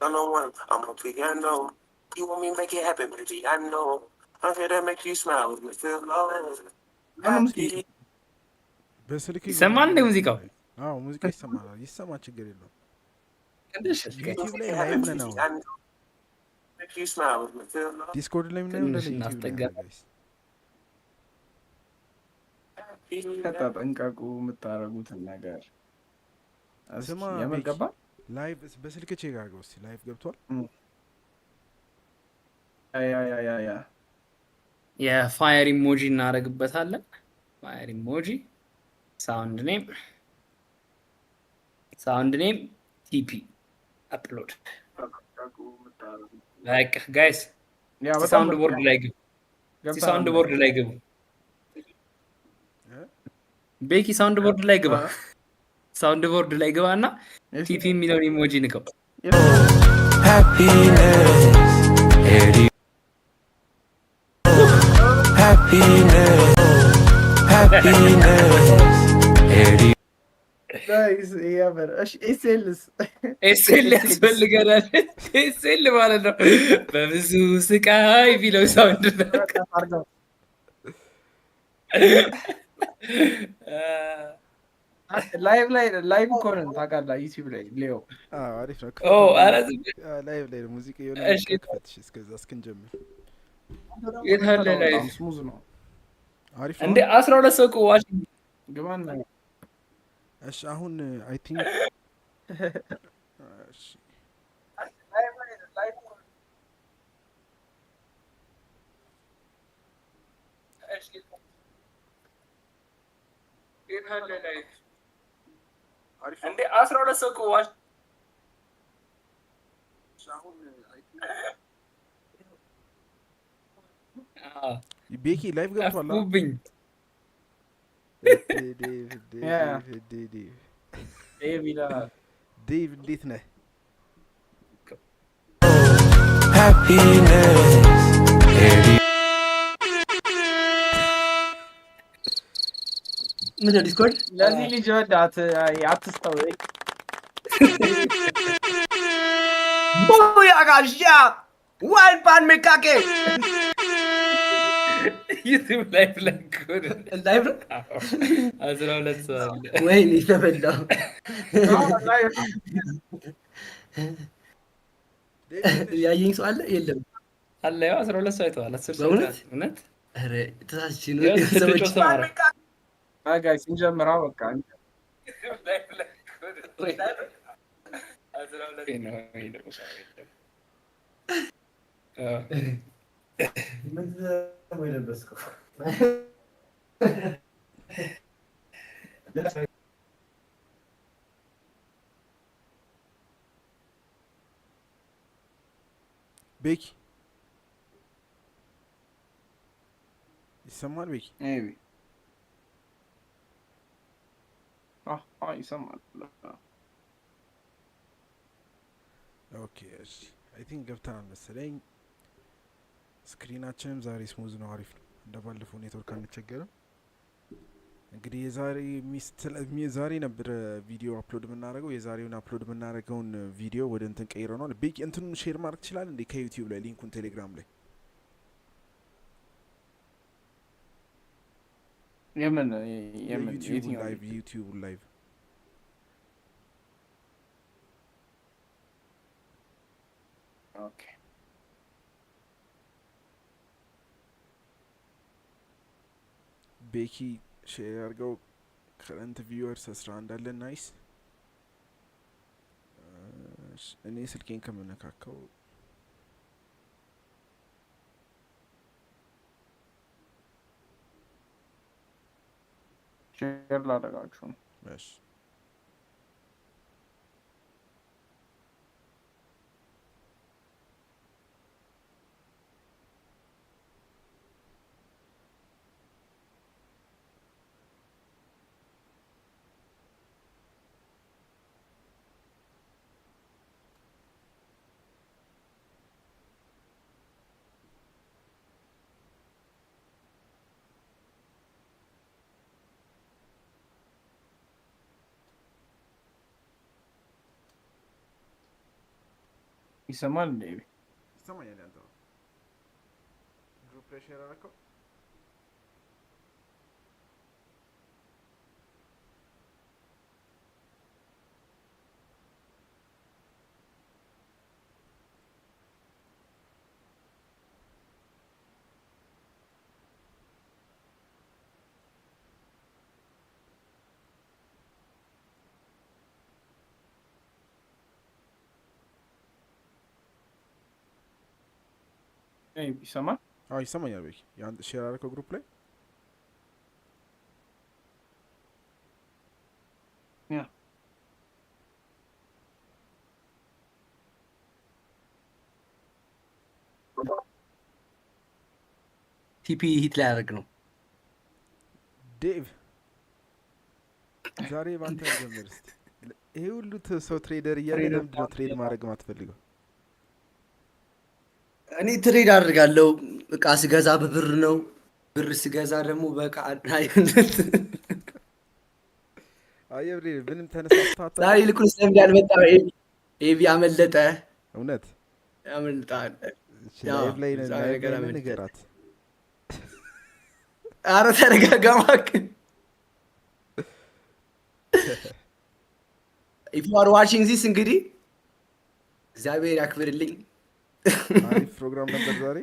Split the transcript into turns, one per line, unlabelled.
No one, I'm a piano. You want me make it happen, baby? I know. I'm here to make you smile, make you feel love.
ማንም እስኪ
Happy.
በስልክ
ይሰማል እንደ ሙዚቃው?
አዎ ሙዚቃ ይሰማል። ይሰማ፣ ችግር የለውም።
ትንሽ
ዩቲዩብ ላይ
Make it
live
happen,
ነን
baby.
አሁን።
I know. Make you smile, make you feel love.
ዲስኮርድ ላይ የምናየው
ትንሽ
እንዳለ ዩቲዩብ ላይ
እናስጠጋ።
አለ guys።
ተጠንቀቁ የምታደርጉትን ነገር። እስኪ
ስማ
የምር
ቤኪ፣
ገባ።
live በስልክ check አድርገው እስኪ live ገብቷል።
Yeah, yeah, yeah, yeah.
የ fire emoji እናደርግበታለን። Fire emoji, sound name, sound name TP upload። በቃ guys
Yeah, በጣም
sound board ላይ ግቡ።
ገብተናል።
Sound board ላይ ግቡ። ቤኪ sound board ላይ ግባ። Sound board ላይ ግባ እና TP የሚለውን emoji ንከው።
Happiness. Happiness. Happiness.
Nice, የምር። እሺ SL ስ?
SL ያስፈልገናል። SL ማለት ነው በብዙ ስቃይ ቢለው sound
አድርገው። Live ላይ live እኮ ነን ታውቃለህ፣ ዩቲዩብ ላይ ሊዮ።
አዎ አሪፍ ነው።
ኦ ኧረ ዝም በል።
ላይቭ ላይ ነው ሙዚቃ የሆነ
እሺ።
ሙዚቃ ክፈት። እሺ፣ እስከዛ እስክንጀምር
የት አለ live?
በጣም smooth ነው።
አሪፍ ነው።
እንደ 12 ሰው እኮ watch
ግባና
እሺ አሁን I think እሺ አሪፍ ነው።
እንደ 12 ሰው እኮ watch
እሺ አሁን I think ቤኪ live ገብቷል። አ?
ጠፉብኝ።
ዴቭ
Yeah.
ዴቭ ዴቭ ዴቭ
ዴቭ ይለናል።
ዴቭ እንዴት ነህ?
Happiness.
ምንድን ነው ዲስኮርድ?
ለዚህ ልጅ ወድ አትስጠው።
Booyakasha! One pan mikake!
ዩቲዩብ live ላይ እኮ ነው።
Live ነው?
12 ሰው አለ።
ወይኔ ተበላው።
ዴቭ እንዴት ነሽ?
ያየኝ ሰው አለ? የለም።
አለ ያው 12 ሰው አይተዋል። 10 ሰው
በእውነት?
አይተዋል። እውነት
ኧረ ተሳስቼ ነው።
ያው
ሰዎች
ስትጮህ ሰማረ።
Guys እንጀምራ በቃ።
ዩቲዩብ live ላይ እኮ ነው። 12 ነው ወይ ደግሞ ሰው የለም። አዎ።
ምንድን ነው የለበስከው?
ቤኪ ይሰማል? ቤኪ
Maybe. ይሰማል።
Okay እሺ I think ገብተናል መሰለኝ። Screen ኣችንም ዛሬ smooth ነው፣ አሪፍ ነው። እንደ ባለፈው ኔትወርክ አንቸገርም። እንግዲህ የዛሬ ዛሬ ነበረ ቪዲዮ upload የምናደርገው። የዛሬውን upload የምናደርገውን ቪዲዮ ወደ እንትን ቀይረነዋል። ቤኪ እንትኑን share ማድረግ ትችላለህ እንዴ? ከዩቲዩብ ላይ link ኡን ቴሌግራም ላይ
የምን
የዩቲዩብ
የትኛው?
Live ዩቲዩብ live።
Okay.
ቤኪ share አድርገው። Current viewers 11 አለን። Nice። እሺ፣ እኔ ስልኬን ከምነካከው
Share ላደርጋችሁ ነው።
እሺ።
ይሰማል እንዴ?
ይሰማኛል። ያንተ group ላይ share አደረከው?
ይሰማል?
አዎ ይሰማኛል። ቤኪ ያንተ share አደረከው group ላይ?
Yeah.
TP hit ላይ ያደርግ ነው።
ዴቭ ዛሬ ባንተ ጀምር እስቲ። ይሄ ሁሉ ሰው trader እያለ
trader
ለምንድን ነው trade ማድረግ ማትፈልገው?
እኔ trade አድርጋለሁ። እቃ ስገዛ በብር ነው። ብር ስገዛ ደግሞ በእቃ።
አየህ ብሬ ምንም ተነሳስተህ
ዛሬ
አታውቅም?
ይልቁንስ ለምን ያልመጣ ኤቢ አመለጠ።
እውነት
ያመልጣል።
እሺ፣
ያው
live ላይ ነን፣
እዛ
live
ነገር
ላይ ነን፣
አመለጠ።
ንገራት።
አረ ተረጋጋ እባክህ። If you are watching this እንግዲህ እግዚአብሔር ያክብርልኝ።
አሪፍ ፕሮግራም ነበር ዛሬ።